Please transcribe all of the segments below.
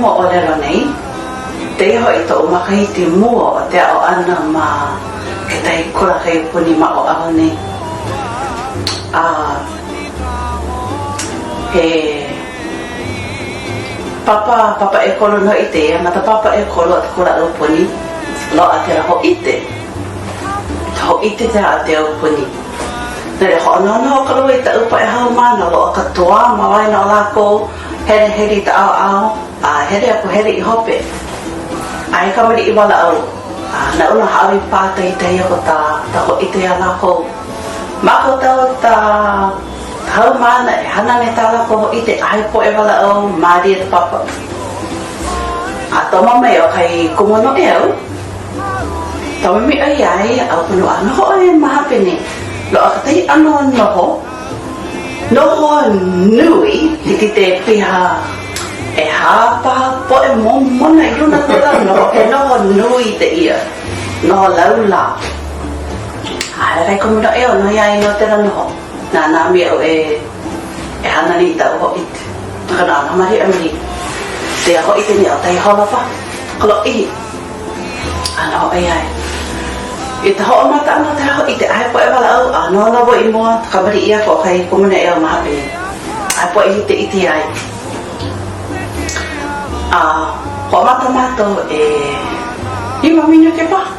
moʻolelo nei, tēia hoʻi toʻu makahiki mua o te aʻo ʻana ma kekahi kula kaiapuni ma Oʻahu nei. A he papa, papa ʻekolu nō hoʻi tēia, ma ka papa ʻekolu o ke kula aupuni, loaʻa kēlā hōʻike. Hōʻike te a te aupuni. No laila, hoʻonohonoho ka lua i taʻu poʻe haumāna, loaʻa ka toa ma waena o lākou, hele hele i ka ʻaoʻao, a hele aku hele i hope. A he kamaliʻi walaʻau, a naʻu nō hāʻawi pātahitahi aku ta ta hōʻike iā lākou. Mākaukau ta haumāna e hana ana i tā lākou hōʻike, a he poʻe walaʻau mālie ka papa. A tomo mai ʻo kahi kumu noʻeau, Taumimi ʻo ia ai a pono a noho ʻo ia ma hape nei. Loaʻa kekahi ʻano noho, noho nui, hiki te piha ʻehā paha poʻe momona i luna kēlā noho, he noho nui tēia, noho laulā. A hele kai kumu noʻeau no ia ai no tēlā noho, nānā me au e e hana nei i taʻu hōʻike. No ka nānā malia a me te hōʻike nei o tai hola paha, ka lōʻihi. A no ʻoiai, i ka hoʻomaka ʻana o te aho i te ʻae poʻe walaʻau a no lāua i mua ka wali ʻia ko kai kumuna eo ma hape nei, ʻae poʻe i te ʻike ai. A hoʻomaka mākou e lima minuke paha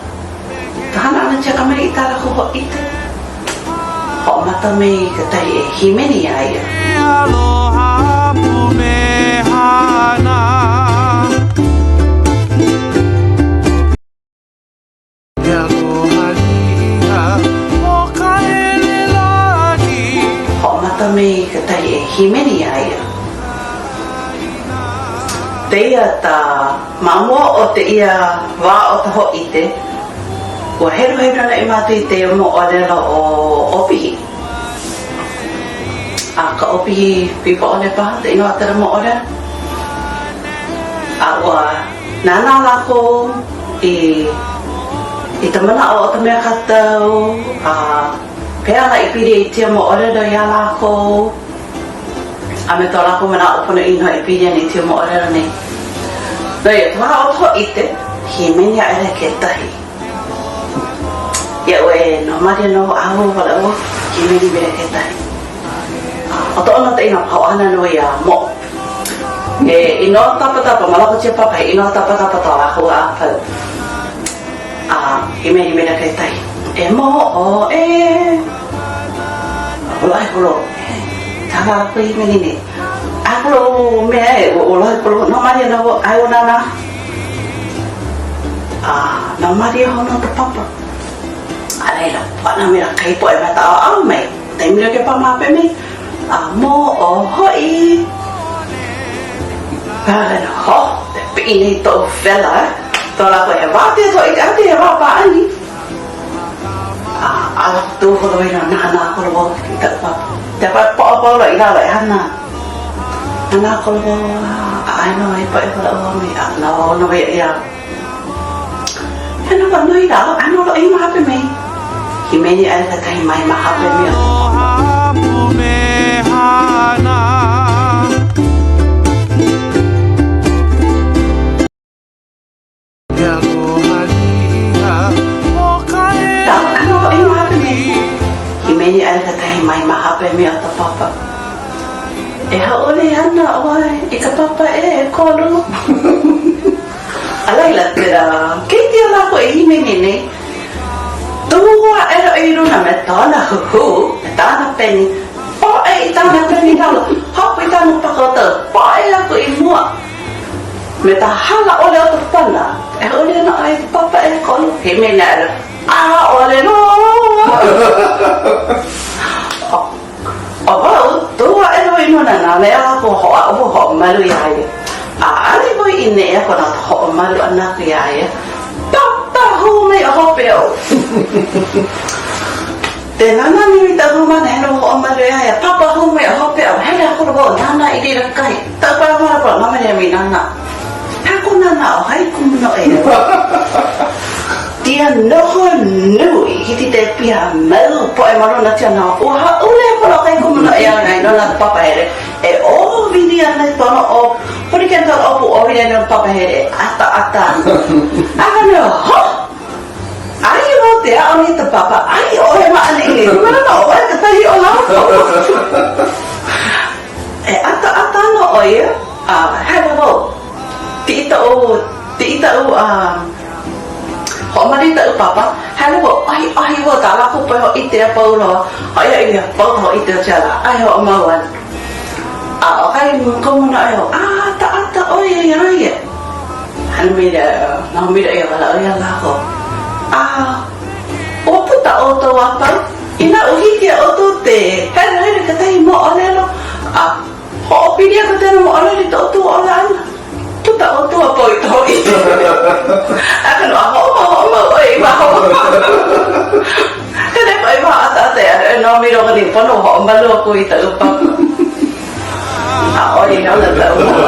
ka hana ʻana tia kamaliʻi i tā lākou hōʻike. Hoʻomaka me kekahi e hīmeni iā ia. Aloha pumehana. He aloha liha o ka ʻElelani. Hoʻomaka me kekahi e hīmeni iā ia. Tēia ta ma mua o tēia wā o ka hōʻike, ua heluhelu ana i mātou i tēia moʻolelo o ʻOpihi. A ka ʻOpihi pipaʻole paha ka inoa o kēlā moʻolelo. A ua nānā lākou i i ka manaʻo o ka mea kākau, a pehea lā i pili ai tēia moʻolelo iā lākou. A me ko lākou manaʻo ponoʻī nō e pili ana i kēia moʻolelo nei. No ia ka wā o ka hōʻike, hīmeni aʻela kekahi. Iaʻu e noho malia nō a ua walaʻau, hīmeni maila kekahi. ʻO ka ʻono taʻi nō, hoʻohana nō iā Moʻo. He inoa tapatapa, ma loko o kēia papa, he inoa tapatapa tā lākou a pau. A hīmeni maila kekahi, E Moʻo, e! Holo ae holo, tā lākou hīmeni nei. A holo mea e, ua lohe ko loko, no Maria no ai o nānā. A no Maria hono ka papa. A laila, paʻa mea kahi poʻe mea taʻaoʻao mai. Taimi ke pa mape mai. A moʻo hoʻi. A laila, ho, te piʻi nei toʻu wela, eh. Tō lākou he wā te hoʻi, a te he wā pāʻani. A ala tū holo ai nā nānā kolo wau i kaʻu papa. Te wā poʻo wau i lalo e hana. Nānā kolo wau a ʻae nō e poʻe walaʻu au me a nā wau nō ia. He noho nui lā, a no loʻi ma hape mai. Hīmeni aʻela kahi mai ma hape mai o ka papa. Hīmeni aʻela kahi mai ma hape mai o ka papa. E hauʻoli ana ʻoe i ka papa ʻekolu. A laila, pēlā keiki a lākou e hīmeni nei, tū aʻela ʻo ia i luna me kāna huhū, me kāna peni, paʻa i kāna peni i lalo, hopu i kāna paka o paʻa aku i mua me ka hala ʻole o ka pana. E hauʻoli ana ʻoe i ka papa ʻekolu, hīmeni aʻela, ʻAʻole nō! ʻO wau, tū aʻela wau i luna, nānā iā lākou hoʻāʻo hoʻomalu iā ia. A ʻaʻole wau i neʻe aku no ka hoʻomalu ʻana aku iā ia, papahū mai ʻo hope oʻu. Te nānā nui i taʻu haumāna he noho hoʻomalu iā ia, papahū mai ʻo hope oʻu, hele akula wau nānā i laila kahi, taʻu pae hola pala, mamale au i nānā. Pā ko nānā ʻo hai kumu noʻeau. Tia noho nui, hiki te piha mau poʻe ma luna tia nā ua hāʻule akula kai kumu noʻeau nei no nā papahele e ʻōwili ana i tono o. Puni ke tol opu o hile no papahele e ʻataʻata ana. A ka mea, Huh! Aia wau te aʻo nei ta papa, aia ʻoe ma ʻaneʻi nei, mana nō ʻoe kekahi o lākou. E ʻataʻata ana ʻo ia, a hele wau, piʻi taʻu, piʻi taʻu, a hoʻomana i taʻu papa, hele wau, ʻohiʻohi wau tā lākou poʻe hōʻike a pau loa, hoʻihoʻi ia, pau ka hōʻike o kēlā, a e hoʻomau ana. A ʻo kahi ka manaʻo, ʻataʻata ʻo ia iā ia. Hana mai noho mai ia walaʻau iā lākou. A ua puka ʻoukou a pau, inā ua hiki iā ʻoukou te heluhelu i kekahi moʻolelo, a hoʻopili aku kēlā moʻolelo i ko ʻoukou ola ʻana, puka ʻoukou a pau i ka hōʻike. Akā no, a hoʻomau, hoʻomau ʻoe i waho. Kane paʻi paha ʻataʻata e aʻe no miro ka pono hoʻomalu aku i taʻu papa. ʻAʻole i ola taʻu.